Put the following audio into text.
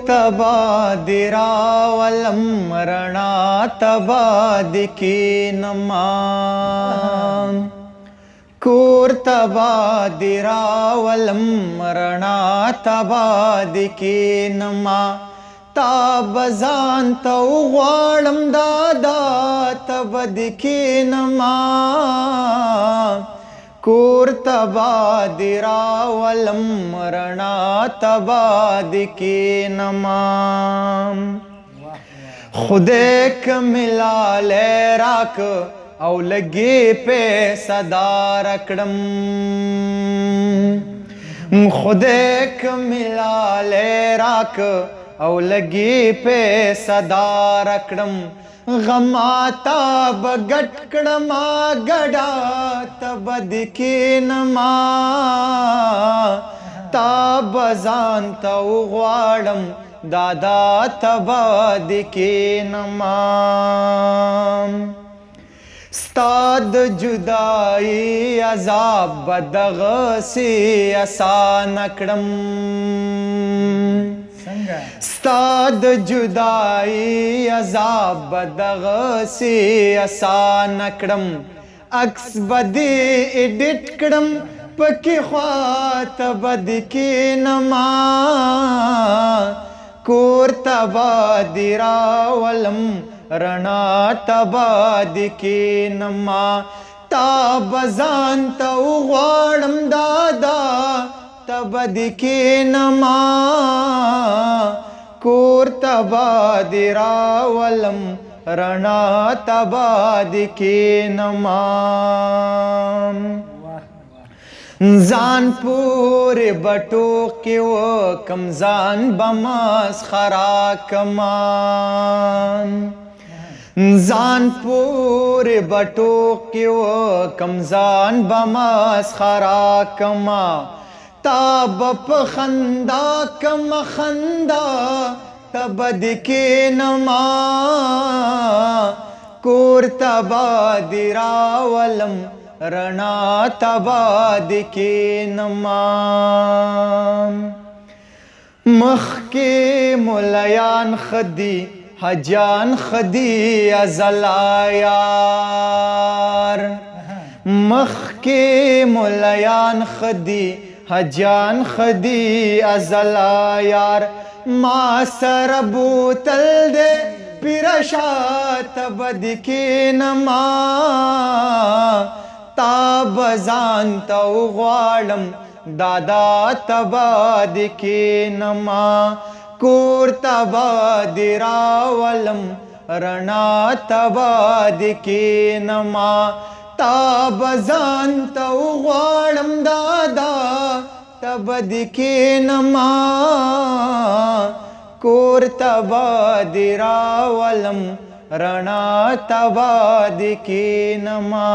ته به دې راولم، رڼا ته به دې کښېنمه. کور ته به دې راولم، رڼا ته به دې کښېنمه. تا به ځان ته وغواړم، دادا ته به دې کښېنمه. کور ته به دې راولم، رڼا ته به دې کښېنمه. خدای که ملالی راک او لګې پیسه دار کړم، خدای که ملالی راک او لګې پیسه دار کړم، غما تا به ګټ کړم، ګډا ته به دې کښېنمه. تا به ځان ته وغواړم، دادا ته به دې کښېنمه. ستا د جدایي عذاب به دغسې اسانه کړم، ستا د جدایي عذاب به دغسې اسانه کړم. عکس به دې ایډیټ کړم، پکې خواته به دې کښېنمه. کور ته به دې راولم، رڼا ته به دې کښېنمه. تا به ځان ته وغواړم، دادا ته به دې کښېنمه. کور ته به دې راولم، رڼا ته به دې کښېنمه. ځان پورې به ټوکې وکم، ځان به مسخره کمه. ځان پورې به ټوکې وکم، ځان به مسخره کمه. تا به په خندا کمه، خندا ته به دې کښېنمه. کور ته به دې راولم، رڼا ته به دې کښېنمه. مخکې ملیان ښه دي، حجان ښه دي ازلا یار. مخکې ملیان ښه دي، حجان ښه دي ازلا یار. ما سره بوتل دی، پیر شاته به دې کښېنمه. تا به ځان ته وغواړم، دادا ته به دې کښېنمه. کور ته به دې راولم، رڼا ته به دې کښېنمه. تا به ځان ته وغواړم، دادا ته به دې کښېنمه. کور ته به دې راولم، رڼا ته به دې کښېنمه.